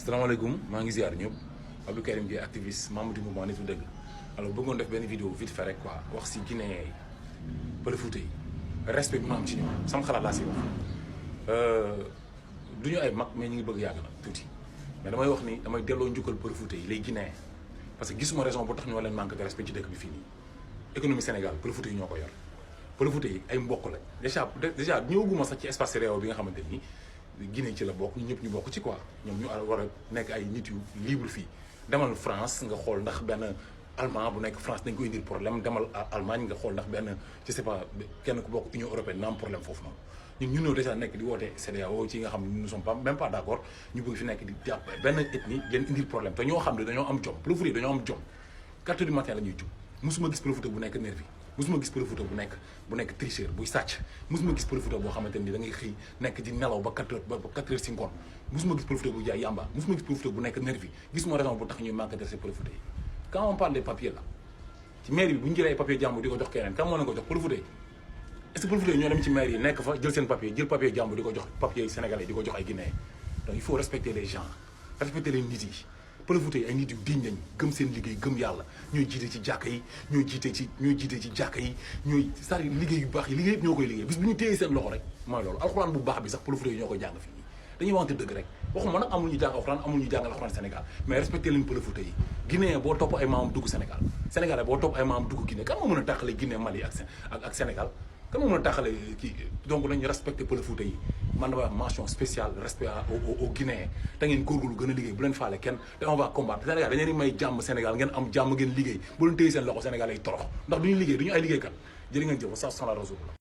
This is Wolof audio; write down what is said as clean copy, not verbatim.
salaamaaleykum maa ngi ziar ñëpp Abdou Karim Gueye activiste membre du mouvement Nittu Dëgg alors bëggoon def benn vidéo vite fait rek quoi wax si Guinéen yi Pël Fuuta yi respect bi ma am ci ñoom sama xalaat laa si wax du ñu ay mag mais ñu ngi bëgg yàgg na tuuti mais damay wax ni damay delloo njukkal Pël Fuuta yi les Guinéens parce que gisuma raison bu tax ñoo leen manque de respect ci dëkk bi fii nii économie Sénégal Pël Fuuta yi ñoo ko yor Pël Fuuta yi ay mbokk la déjà ñëwaguma sax ci espace réew bi nga xamante ni Guinée ci la bokk ñu ñëpp ñu bokk ci quoi ñoom ñu war a nekk ay nit yu libre fii demal France nga xool ndax benn allemand bu nekk France dañ ko indil problème demal Allemagne nga xool ndax benn je sais pas kenn ku bokk Union européenne na am problème foofu noonu ñun ñoo déjà nekk di woote CEDEAO ci nga xam ne nous ne sommes pas même pas d'accord ñu bëgg fi nekk di jàpp benn ethnie leen indil problème te ñoo xam ne dañoo am jom Pël Fuuta dañoo am jom 4 heures du matin la ñuy jug musuma gis Pël Fuuta bu nekk nervi musuma gis Pël Fuuta bu nekk tricheur buy sàcc musuma gis Pël Fuuta boo xamante ni da ngay xëy nekk di nelaw ba 4 heures si ngoon musuma gis Pël Fuuta bu jaay yamba musuma gis Pël Fuuta bu nekk nervi gisuma raison bu tax ñuy manque de respect Pël Fuuta yi quand on parle des papiers là ci maire bi bu ñu jëlee ay papier jàmbur di ko jox keneen kan moo leen ko jox Pël Fuuta yi est-ce que Pël Fuuta yi ñoo dem ci maire yi nekk fa jël seen papier jël papier jàmbur di ko jox papier sénégalais di ko jox ay guinéens donc il faut respecter les gens respecter les nit yi Pël Fuuta yi ay nit yu diñ lañ gëm seen liggéey gëm yàlla ñooy jiite ci jàkka yi ñooy jiite ci jàkka yi ñooy c'est-à-dire liggéey yu baax yi liggéey yëpp ñoo koy liggéey bis bu ñu téyee seen loxo rek mooy loolu alxuraan bu baax bi sax Pël Fuuta yi ñoo koy jàng fii nii dañuy wante dëgg rek waxuma nag amul ñu jàng alxuraan amul ñu jàngal alxuraan Sénégal mais respecté leen Pël Fuuta yi Guinéen boo topp ay maamam dugg Sénégal Sénégalais boo topp ay maamam dugg Guinée kan moo mën a tàqale Guinée Mali ak Sénégal kan moo mën a tàqale kii donc nañu respecté Pël Fuuta yi man dama wax mention spéciale respect au Guinéen te ngeen góorgóorlu gën a liggéey bu leen faale kenn te on va combattre Sénégal dañu leen may jàmm Sénégal ngeen am jàmm ngeen liggéey bu leen téye seen loxo Sénégal ay torox ndax du ñu liggéey du ñu ay liggéeykat jërë ngeen jëf sa la rasul